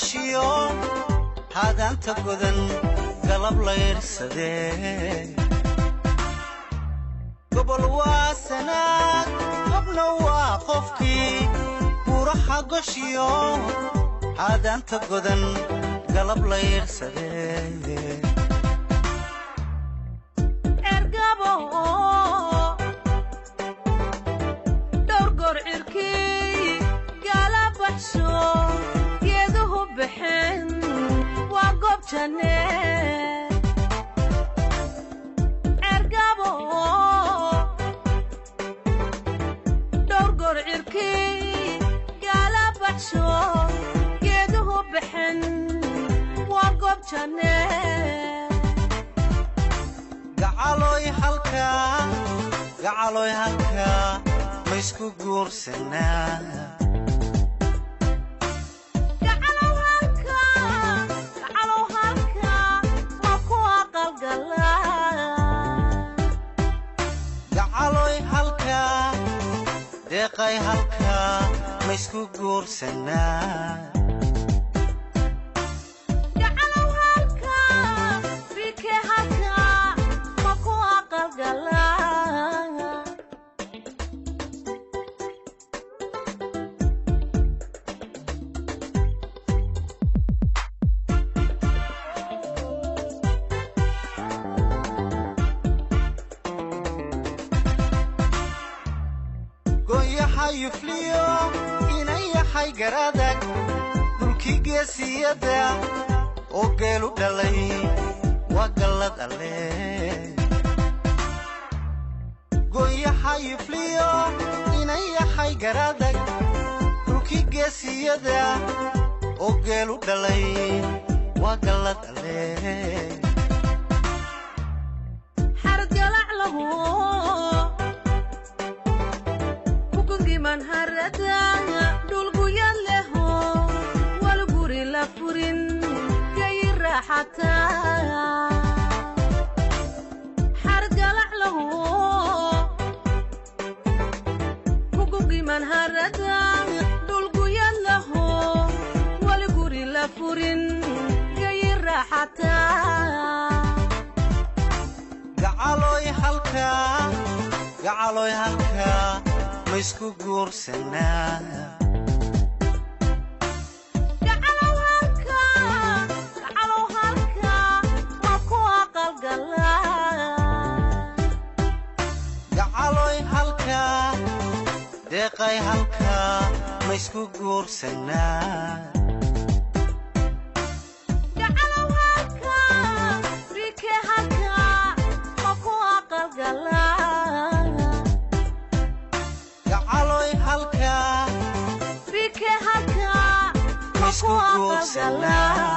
Goshiyo haadaanta godan galab layrsadee. Gobol waa Sanaag, gobna waa qofkii buuraha goshiyo haadaanta godan galab layrsadee. Ergabo dhowr goor cirkii gaala baxsho, geeduhu baxeen, waa goob janne. Ergabo dhowr goor cirkii gaala baxsho, geeduhu baxeen, waa goob janne. Gacaloy halkaa, gacaloy halkaa ma isku guursanaa? Gacalow halkaa, gacalow halkaa ma ku aqalgalaa? Gacaloy halkaa, deeqay halkaa ma isku guursanaa? Gacalow halkaa, bike halkaa ma ku aqalgalaa? Goonyaha yufliyo inan yahay garadag, dhulkii geesiyada oo geelu dhalay, waa gallad alle. Goonyaha yufliyo inan yahay garadag, dhulkii geesiyada oo geelu dhalay, waa gallad alle. Xargalac lahu kugungiman harada, dhulguyad leho walguri la furin gay raaxata. Xargalac lahu kugungiman harada, dhulguyad laho walguri la furin gay raaxata. Gacaloy halkaa, gacaloy halkaa ma isku guursanaa? Gacalow halkaa, gacalow halkaa ma ku aqalgalaa? Gacaloy halkaa, deeqay halkaa ma isku guursanaa? Gacalow halkaa, bike halkaa ma ku aqalgalaa? Gacaloy halkaa, bike halkaa ma ma isku ku guursanaa? aqalgalaa?